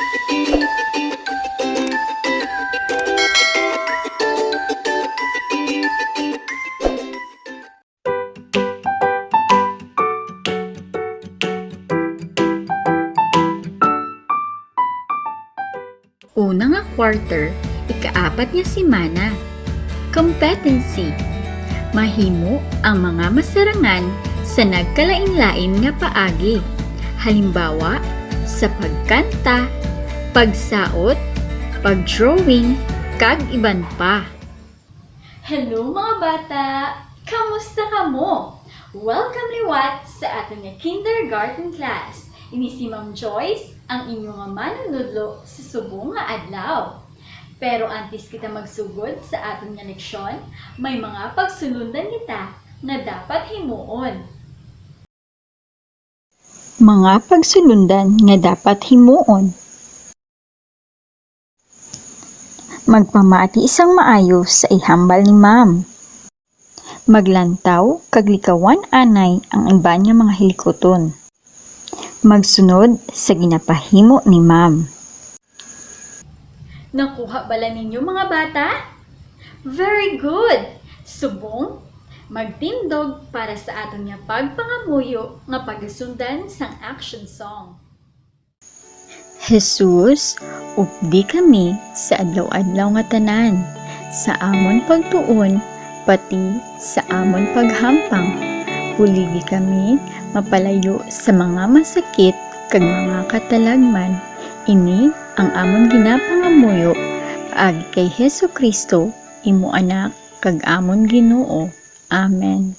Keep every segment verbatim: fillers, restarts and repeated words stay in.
Una nga quarter, ikaapat nga semana. Competency. Mahimo ang mga masarangan sa nagkalain-lain nga paagi. Halimbawa, sa pagkanta, pagsaot, pag-drawing, kag iban pa. Hello, mga bata! Kamusta kamo? Welcome liwat sa aton nga kindergarten class. Ini si Ma'am Joyce, ang inyo nga manunudlo sa subong nga adlaw. Pero antes kita magsugod sa aton nga leksyon, may mga pagsulundan kita nga dapat himuon. Mga pagsulundan nga dapat himuon. Magpamati sang maayo sa ihambal ni Ma'am. Maglantaw kag likawan anay ang iban nga mga hilikuton. Magsunod sa ginapahimo ni Ma'am. Nakuha bala ninyo, mga bata? Very good! Subong, magtindog para sa aton nga pagpangamuyo nga pagasundan sang action song. Jesus, updi kami sa adlaw-adlaw nga tanan, sa amon pagtuon, pati sa amon paghampang. Buligi kami mapalayo sa mga masakit kag mga katalagman. Ini ang amon ginapangamuyo paagi kay Jesu-Cristo, imo Anak, kag amon Ginoo. Amen.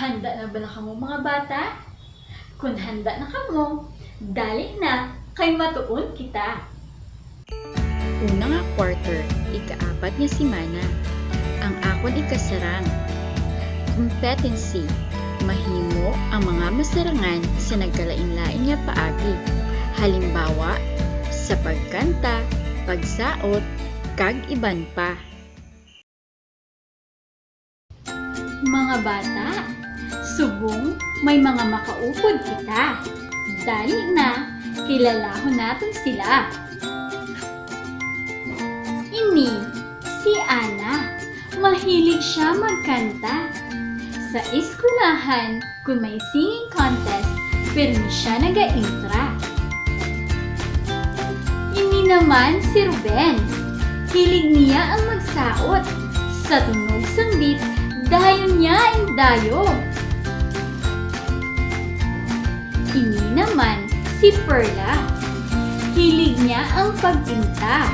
Handa na bala kamo, mga bata? Kon handa na kamo, dali na, kay matuon kita. Una nga quarter, ikaapat nga semana. Ang akon ikasarang. Competency. Mahimo ang mga masarangan sa nagkalain-lain nga paagi. Halimbawa, sa pagkanta, pagsaot, kag iban pa. Mga bata, subong may mga makaupod kita. Dali na, kilalahon naton sila. Ini si Ana. Mahilig siya magkanta. Sa eskwelahan, Kon may singing contest, pirmi sia nagaentra. Ini naman si Ruben. Hilig niya ang magsaot. Sa tunog sang beat, dayon niya indayog. Ini naman si Perla. Hilig niya ang pagpinta.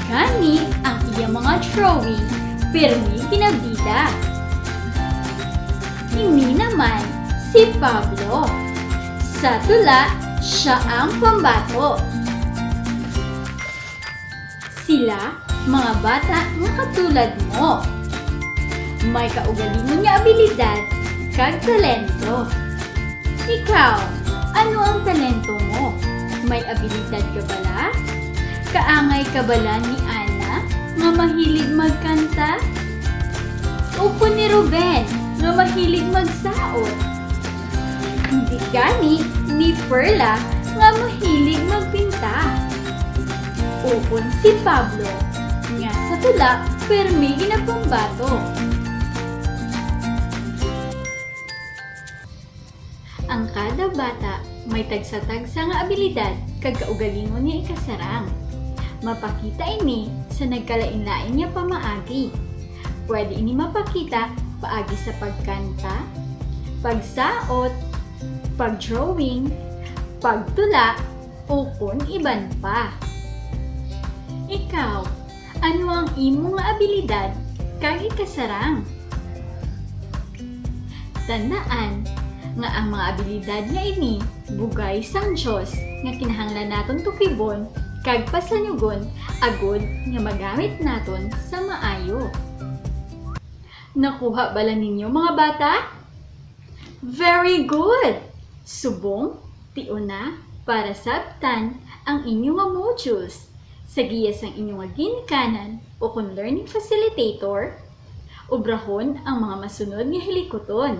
Gani ang iya mga drawing, pirmi ginabida. Ini naman si Pablo. Sa tula, siya ang pambato. Sila, mga bata nga katulad mo. May kaugalingon nga abilidad kag talento. Ikaw, ano ang talento mo? May abilidad ka bala? Kaangay ka bala ni Ana nga mahilig magkanta? Ukon ni Ruben nga mahilig magsaot? Hindi gani ni Perla nga mahilig magpinta? Ukon si Pablo, nga sa tula permi ginapambato. Ang kada bata may tagsa-tagsa nga abilidad kag kaugalingon nga ikasarang. Mapakita ini sa nagkalain-lain nga pamaagi. Pwede ini mapakita paagi sa pagkanta, pagsaot, pagdrawing, pagtula, ukon iban pa. Ikaw, ano ang imo nga abilidad kag ikasarang? Tandaan nga ang mga abilidad nga ini bugay sang Dios nga kinahanglan naton tukibon kag pasanyugon agod nga magamit naton sa maayo. Nakuha bala ninyo, mga bata? Very good! Subong, tion na para sabtan ang inyo nga modules sa giya sang inyo nga ginikanan ukon learning facilitator. Obrahon ang mga masunod nga hilikuton.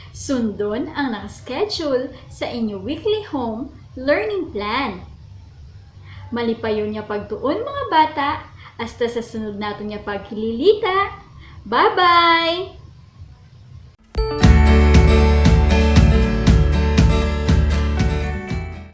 Sundon ang naka-schedule sa inyo weekly home learning plan. Malipayon nga pagtuon, mga bata, hasta sa sunod naton nga pagkililita. Bye-bye!